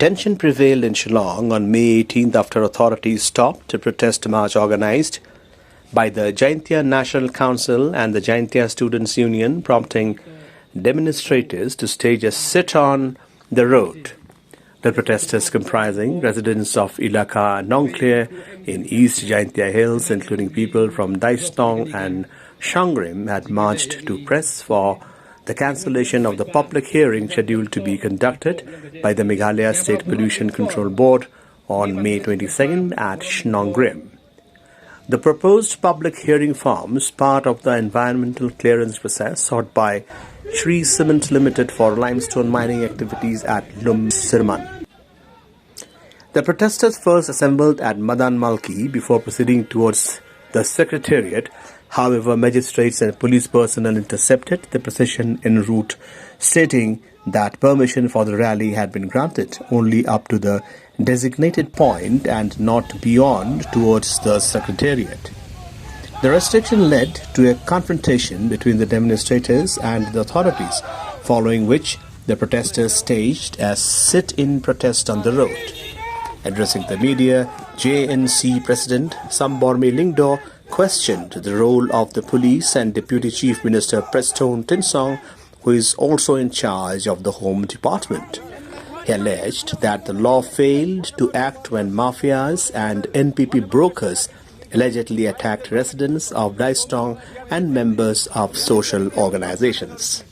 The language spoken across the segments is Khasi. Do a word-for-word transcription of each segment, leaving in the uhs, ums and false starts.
Tension prevailed in Shillong on May eighteenth after authorities stopped a protest march organized by the Jaintia National Council and the Jaintia Students Union, prompting demonstrators to stage a sit on the road. The protesters, comprising residents of Elaka Nongkhleh in East Jaintia Hills, including people from Daistong and Shangrim, had marched to press for the cancellation of the public hearing scheduled to be conducted by the Meghalaya State Pollution Control Board on May twenty-second at Shnongrim. The proposed public hearing forms part of the environmental clearance process sought by Shree Cement Limited for limestone mining activities at Lumsirman. The protesters first assembled at Madan Malki before proceeding towards the secretariat. However, magistrates and police personnel intercepted the procession en route, stating that permission for the rally had been granted only up to the designated point and not beyond towards the secretariat. The restriction led to a confrontation between the demonstrators and the authorities, following which the protesters staged a sit-in protest on the road. Addressing the media, J N C President Sambormi Lyngdoh questioned the role of the police and Deputy Chief Minister Prestone Tynsong, who is also in charge of the Home Department. He alleged that the law failed to act when mafias and N P P brokers allegedly attacked residents of Daistong and members of social organizations.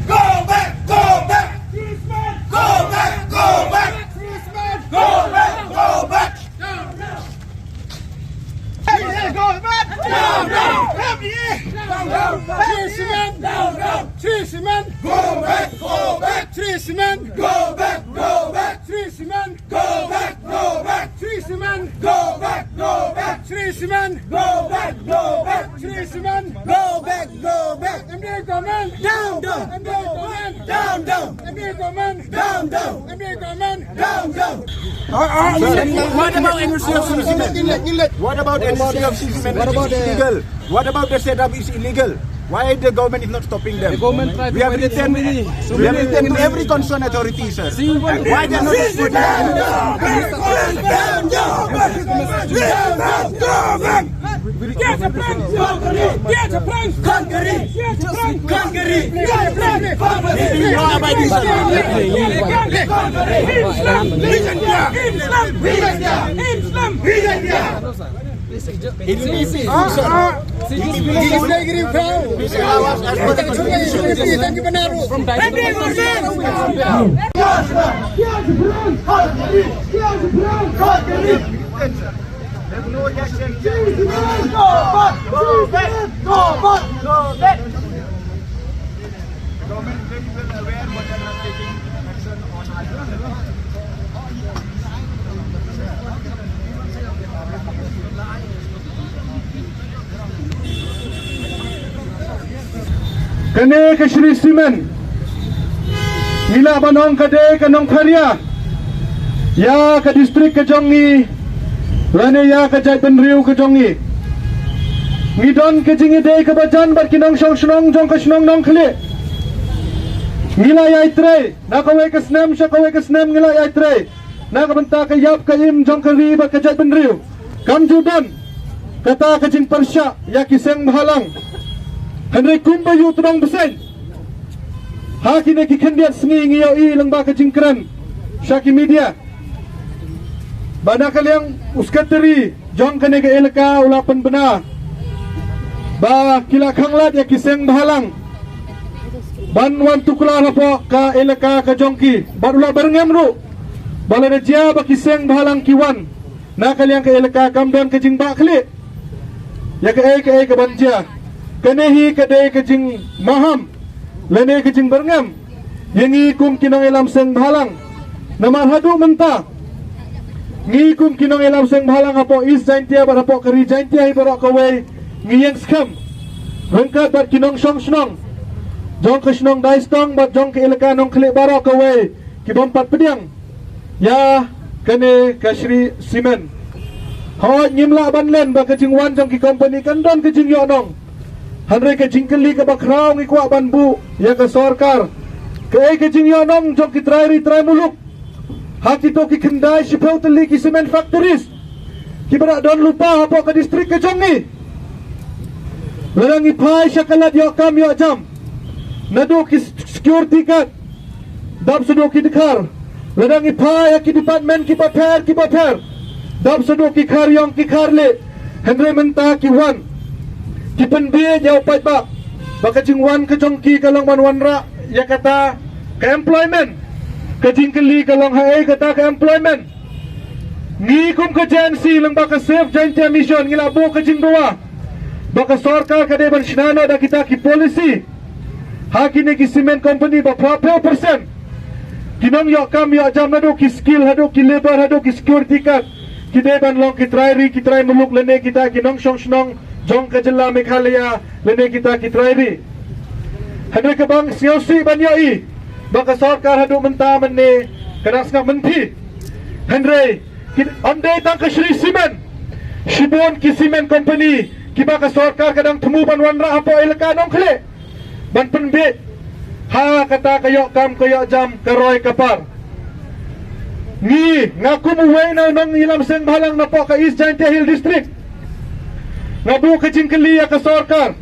Go back, go back! Go back, go back! Go back, go back! Go back! Down, down! M D A! Down, down! Shree Cement! Down, down! Shree Cement! Go back, go back! Shree Cement! Go back, go back! Shree Cement! Go back, go back! Shree Cement! Go back, go back! Shree Cement! Go back, go back! Shree Cement! Go back, go back! M D A government! Down, down! M D A government! Down, down! M D A government! Down, down! M D A government! Down, down! What about N O C of Shree Cement? What about N O C of Shree Cement? What about the setup is illegal. Why the government is not stopping them? We have written, we have written in every concerned authority, sir. Why they are not responding? Get a plan! Get a plan! Get a plan! Get a plan! Law abiding citizen. Islam! Islam! Islam! Islam! It is, it is, it is, Kane ka Shree Cement, ngi lah ban ong ka dei ka nongpharia ïa ka district ka jong ngi lane ïa ka jaitbynriew ka jong ngi. Ngi don ka jingïadei kaba jan bad ki nongshong shnong jong ka shnong Nongkhlieh. Ngi la ïai trei na kawei ka snem sha kawei ka snem, ngi la ïai trei na ka bynta ka ïap ka im jong ka ri bad ka jaitbynriew. Kam ju don kata ka jingpyrshah ïa ki seng bhalang. Hynrei kumba ïoh tdong bseiñ, ha kine ki khyndiat sngi ngi ïohi lyngba ka jingkren sha ki media ba na ka liang u sekretari jong kane ka elaka u la pynbna ba ki la khanglad ïa ki seng bhalang ban wan tuklar hapoh ka elaka ka jong ki, bad u la byrngem ruh ba lada jia ba ki seng bhalang ki wan na ka liang ka elaka, kam don ka jingbah khlieh ïa kaei kaei ka ban jia. Kane hi ka dei ka jingmaham lane ka jingbyrngem ïa ngi kum ki nongïalam seng bhalang. Namar haduh mynta ngi kum ki nongïalam seng bhalang hapoh East Jaintia bad hapoh ka Ri Jaintia hi baroh kawei ngi ïeng skhem ryngkat bad ki nongshong shnong jong ka shnong Daistong bad jong ka elaka Nongkhlieh baroh kawei ki bym pat pdiang ïa kane ka Shree Cement. Hooid, ngim lah ban len ba ka jingwan jong ki company kan don ka jingïohnong. Hynrei ka jingkylli kaba khraw ngi kwah ban buh ïa ka sorkar, kaei ka jingïohnong jong ki trai ri trai muluk ha kito ki khyndai shiphew tylli ki cement factories kiba la don lypa hapoh ka district ka jong ngi? Lada ngi phai sha ka lad ïoh kam ïoh jam, naduh ki security guard dap shaduh ki dkhar, lada ngi phai ha ki department kiba pher kiba pher, dap shaduh ki khar ïong ki khar lieh, hynrei mynta ki wan ki pynbieit ïa u paidbah ba ka jingwan ka jong ki ka long ban wanrah ïa kata ka employment. Ka jingkylli ka long, haei kata ka employment? Ngi kum ka J N C lyngba ka Save Jaintia Mission ngi la buh ka jingdawa ba ka sorkar ka dei ban shna noh da kita ki policy ha kine ki cement company ba phra phew percent ki nongïoh kam ïoh jam, naduh ki skill haduh ki labour haduh ki security guard, ki dei ban long ki trai ri ki trai muluk lane kita ki nongshong shnong jong ka jylla Meghalaya lane kita ki trai ri. Hynrei kaba nga sngewsih ban ïohi ba ka sorkar haduh mynta mynne ka dang sngap mynthi. Hynrei ki, ym dei tang ka Shree Cement, shibun ki cement company kiba ka sorkar ka dang thmu ban wanrah hapoh elaka Nongkhlieh ban pynbieit ha kata ka ïoh kam ka ïoh jam, ka roi ka par. Ngi, nga kum uwei na u nongïalam seng bhalang napoh ka East Jaintia Hills District, nga buh ka jingkylli ïa ka sorkar,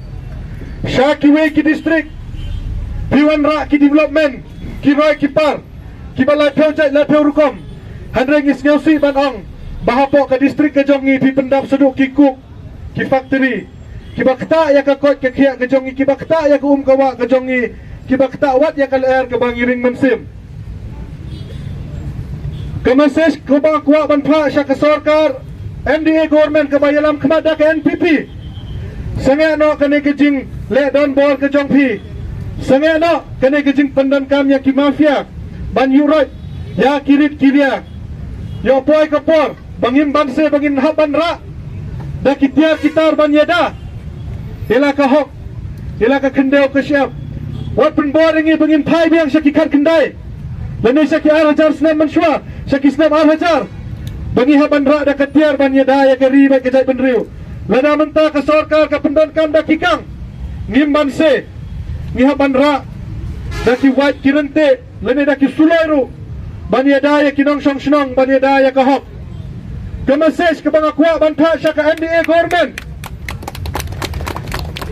sha kiwei ki district phi wanrah ki development, ki roi ki par kiba laiphew jait laiphew rukom, hynrei ngi sngewsih ban ong ba hapoh ka district ka jong ngi phi pyndap shaduh ki coke, ki factory kiba ktah ïa ka koit ka khiah ka jong ngi, kiba ktah ïa ka um ka wah ka jong ngi, kiba ktah wat ïa ka lyer kaba ngi ring mynsiem. Ka message kaba nga kwah ban phah sha ka sorkar M D A government kaba ïalam khmat da ka N P P, sangeh noh kane ka jingleh donbor ka jong phi. Sangeh noh kane ka jingpyndonkam ïa ki mafia ban ïuh roit ïa ki rit ki ria. Ïoh poi ka por ba ngim banse ba ngin hap ban rah da ki tiar ki tar ban ïada ïa la ka hok, ïa la ka khyndew ka shyiap. Wat pynbor ïa ngi ba ngin phai biang sha ki khatkhyndai lane sha ki ar hajar snem mynshuwa, sha ki snem ar hajar, ba ngi hap ban rah da ka tiar ban ïada ïa ka ri bad ka jaitbynriew. Lada mynta ka sorkar ka pyndonkam da ki kang, ngim banse, ngi hap ban rah da ki wait ki ryntih lane da ki suloi ruh ban ïada ïa ki nongshong shnong, ban ïada ïa ka hok. Ka message kaba nga kwah ban phah sha ka M D A government,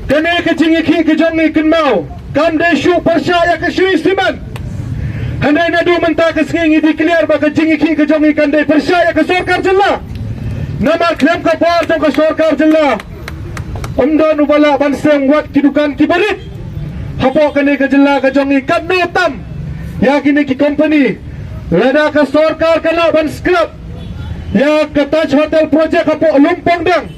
kane ka jingïakhih ka jong ngi, kynmaw, kam dei shuh pyrshah ïa ka Shree Cement. Hynrei naduh mynta ka sngi ngi declare ba ka jingïakhih ka jong ngi kan dei pyrshah ïa ka sorkar jylla. Namar khlem ka bor jong ka sorkar jylla, ym don uba lah ban seng wat ki dukan kiba rit hapoh kane ka jylla ka jong ngi, katno tam ïa kine ki company. Lada ka sorkar ka lah ban scrap ïa ka Taj Hotel project hapoh Lumpongdang,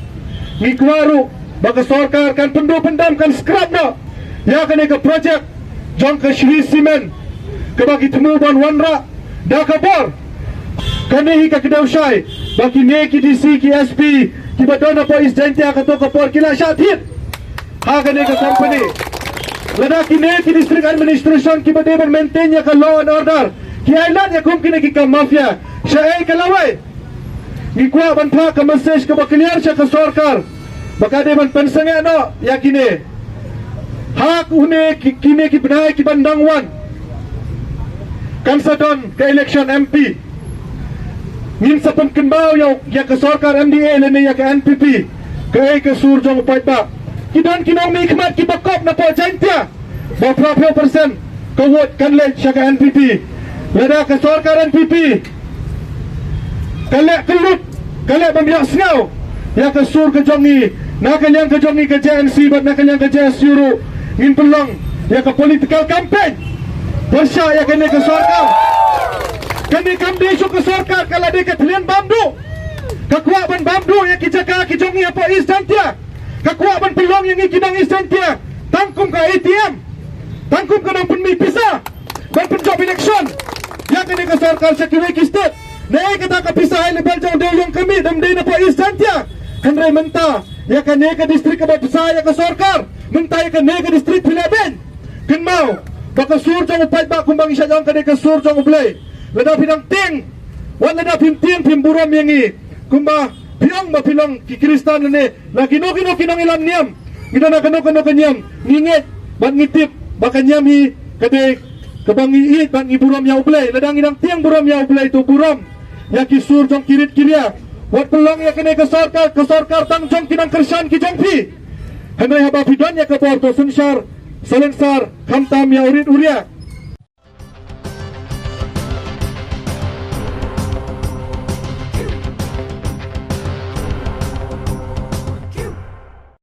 ngi kwah ruh ba ka sorkar kan pynduh pyndam, kan scrap noh ïa kane ka project jong ka Shree Cement kaba ki thmu ban wanrah da ka bor. Kane hi ka kdew shai ba kine ki D C, ki S P kiba don hapoh East Jaintia kato ka por ki la shah thied ha kane ka company. Lada kine ki district administration kiba dei ban maintain ïa ka law and order ki ailad ïa kum kine ki kam mafia, shaei ka lawei? Ngi kwah ban phah ka message kaba clear sha ka sorkar ba ka dei ban pynsangeh noh ïa kine. Ha kine ki, kine ki bnai kiban dang wan, kan sa don ka election M P. Ngin sa pynkynmaw ïa, ïa ka sorkar M D A lane ïa ka N P P kaei ka sur jong u paidbah. Ki don ki nongmihkhmat kiba kop napoh Jaintia ba phra phew percent ka vote kan leit sha ka N P P. Lada ka sorkar N P P ka leh kyllut, ka leh bym ïohsngew ïa ka sur ka jong ngi, na ka liang ka jong ngi ka J N C bad na ka liang ka J S U ruh, ngin pynlong ïa ka political campaign pyrshah ïa kane ka sorkar. Kane kam dei shuh ka sorkar, ka la dei ka thylliej bam duh. Ka kwah ban bam duh ïa ki jaka ki jong ngi hapoh East Jaintia. Ka kwah ban pynlong ïa ngi ki nong East Jaintia tang kum ka A T M, tang kum ka nongpynmih pisa ban pynjop election ïa kane ka sorkar sha kiwei ki state. Ne kata ka pisa high level jong u dei ïong ka mih, dam dei na pdeng East Jaintia. Hynrei mynta ïa kane ka district kaba pisa ïa ka sorkar, mynta ïa kane ka district phi la beiñ. Kynmaw ba ka sur jong u paidbah kumba ngi shah ong ka dei ka sur jong U Blei. Lada phi dang tieng, wat lada phim tieng phim burom ïa ngi. Kumba phi ong ba phi long ki Khristan ne la kino kino ki nongïalam niam, ngi don ha kano kano ka niam, ngi ngeit bad ngi tip ba ka niam hi ka dei kaba ngi ïeit bad ngi burom ïa U Blei. Lada ngi dang tieng burom ïa U Blei, to burom ïa ki sur jong ki rit ki ria. Wat pynlong ïa kane ka sorkar ka sorkar tang jong ki nongkyrshan ki jong phi. Hynrei haba phi don ïa ka bor, to synshar salonsar khamtam ïa u rit u ria.